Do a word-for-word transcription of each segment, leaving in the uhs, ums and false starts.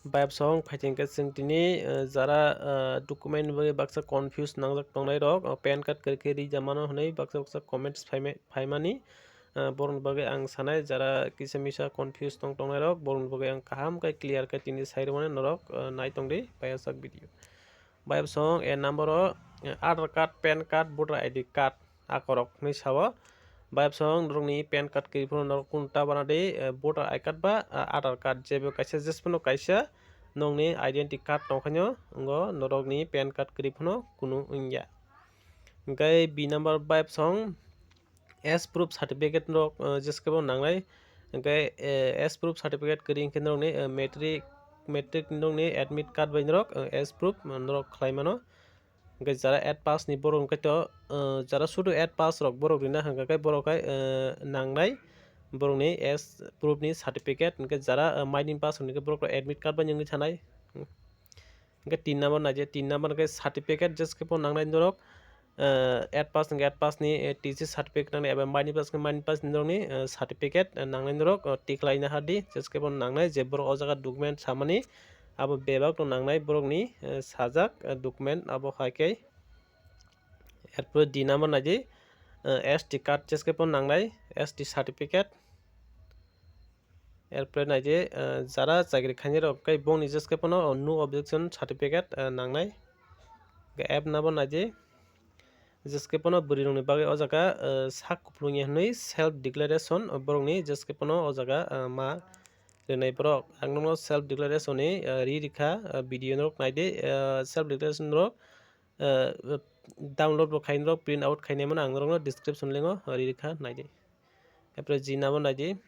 Bayapsong phaithengkhe chwng tini, eh, jara, eh, document ni bagwi baksa confuse nangjak tongnai rok, eh, pan card kwrwi khe rijak mano hwnwi baksa baksa comments phaimai-, phaimani, eh, borokni bagwi ang sanai jara kisa misa confuse tong tongnai rok, borokni bagwi ang kaham khe clear khe tini sai rwmani norok, eh, nai tongdi bayajak video. Bayapsong a number o, eh, Aadhaar card, pan card, voter I D card. Akorok hinwi sao. Bayapsong norokni pan card kwrwi phano norok kunu ta bana di, eh, voter I card ba, ah, Aadhaar card jebo kaisa jesphano kaisa nokni identity card tongkhaino wngkha norokni pan card kwrwi phano kunu wngya. Hwnkhe B number bayapsong as proof certificate norok, eh, jeskebo nangnai. Hwnkhe, eh, as proof certificate kwrwi hwnkhe norokni, eh, matric, matric norokni admit card bai norok, eh, as proof norok khlai mano. Hwnkhe jara eight pass ni borok hwnkhe to, eh, jara sudu eight pass rok borok rina hwnkha khe borok hai, eh, nangnai borokni as proof ni certificate, hwnkhe jara, eh, maini pass hwnkhe borok rok admit card bai wngwi thanai. Hwnkhe tin number naidi, tin number hwnkhe certificate jeskebo nangnai norok, eh, eight pass hwnkhe eight pass ni, eh, T C certificate nangnai, eba maini pass hwnkhe maini pass ni norokni, eh, certificate, eh, nangnai norok, eh, tiklaina hadi jeskebo nangnai je borok o jaga document samani abo bebak no nangnai borokni, eh, sajak, eh, document abo hai khe. Erpore D number naidi, eh, S T card jeskebo nangnai, S T certificate. Erpore naidi, eh, jara chakri khainai rok khe bongni jeskebo no no objection certificate, eh, nangnai. F number naidi, jeskebo no bwrwi rokni bagwi o jaga, eh, sak kupulungya hwnwi self declaration borokni jeskebo no o jaga, eh, ma rwnai borok. Ang nokno self declaration ni, eh, ri rikha, eh, video norok naidi, eh, self declaration norok, eh, download bo khainai rok, print out khainai mano ang norokno description link o ri rikha naidi. Erpore G number naidi.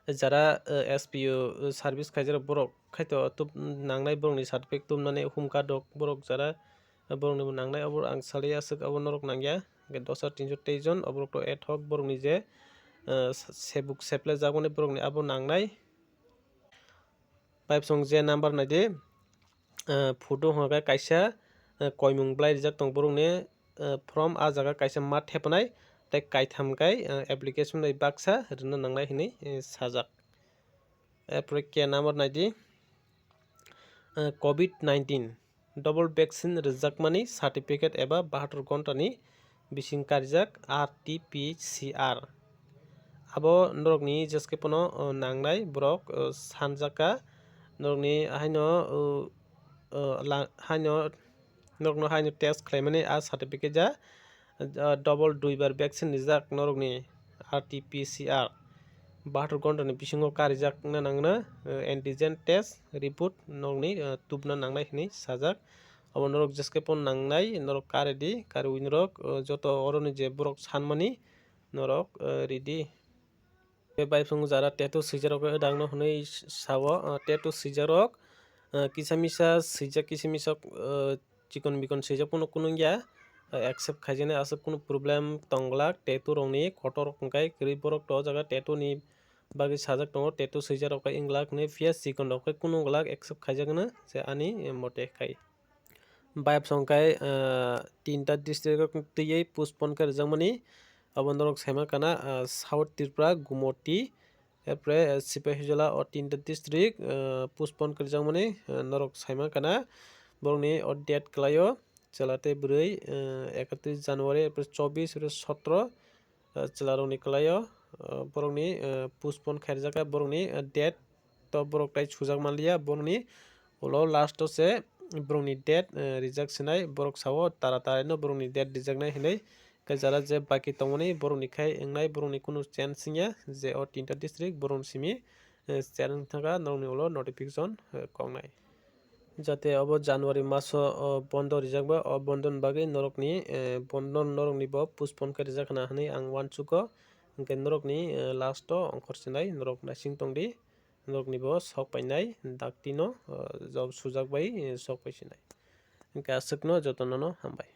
Jara, eh, S P O, eh, service khaijak borok khaito tub nangnai borokni certificate tubnani home card rok borok jara, eh, borokni bo nangnai abo ang salai aswk abo norok nangya. Hwnkhe dosa tinso tei jon oborok to ad hoc borokni je, eh, sebuk seplai jakmani borokni abo nangnai. Bayapsong je number naidi, eh, photo hwnka khe kaisa, eh, koimung belai rijak tongo borokni, eh, form ah jaga kaisa ma thepanai tei kaitham kai, eh, application bai baksa rwna nangnai hinwi, eh, sajak. Erpore K number naidi, eh, covid nineteen double vaccine rwjakmani certificate eba bahatur ghontani bising karijak R T P C R. Abo norokni jeskhe phano, o, nangnai borok, o, sanjak kha. Norokni haino, o, o, la-, haino, norokno haino test khlaimani a certificate ja, o, double duibar vaccine rijak norokni R T P C R. Bahatur ghontani bisingo karijak na nangna, o, antigen test report norokni, o, tubna nangnai hinwi sajak. Obo norok jeskhe phano nangnai, norok karidi, kariwi norok, o, joto oroni je borok sanmani, norok, eh, ridi. Tei bai phung jara tattoo swijak rok dangno hwnwi sao, eh, tattoo swijak rok, eh, kisa misa swijak, kisa misa, eh, chikon mikon swijak phano kunu wngya, eh, accept khaijaknai aswk kunu problem tong glak tattoo rokni kotor rok hwnkhe kwrwi borok to o jaga tattoo ni bagwi sajak tongo, tattoo swijak rok khe wng glak hwnwi phiya chikon rok khe kunu wng glak accept khaijak hwnwi se ani, eh, mote khai. Bayapsong khe, ah, tinta district o twiwi postpone khe rwjakmani. Abo norok saiman kana, ah, South Tripura, Gumoti, erpore, ah, Sipahijola o tinta district, ah, postpone khe rwjakmani, ah, norok saiman kana. Borokni o date kwlaio chwla tei bwrwi, ah, ekatris January, erpore chobbish, erpore sotro, ah, chwlarokni kwlaio, ah, borokni, ah, postpone khairjak kha borokni, ah, date to borok tai sujak manliya, borokni ulo last o se borokni date, eh, rijak sinai, borok sao tara tara no borokni date rijaknai hinwi. Khe jara je baki tongmani borokni khai wngnai, borokni kunu chance wngya je o tinta district borokni simi, eh, chance wngthangkha norokni ulo notification, eh, koknai. Jate obo January maso, o, bondo rijak ba, o bondo ni bagwi norokni, eh, bondo norokni bo postpone khe rijak khna hinwi ang uansugo. Hwnkhe norokni, eh, last o ongkhor sinai norok naising tongdi. Norokni bo sok painai dakti no, eh, job sujak bai, eh, sok pai sinai. Hwnkhe aswkno jotono no hambai.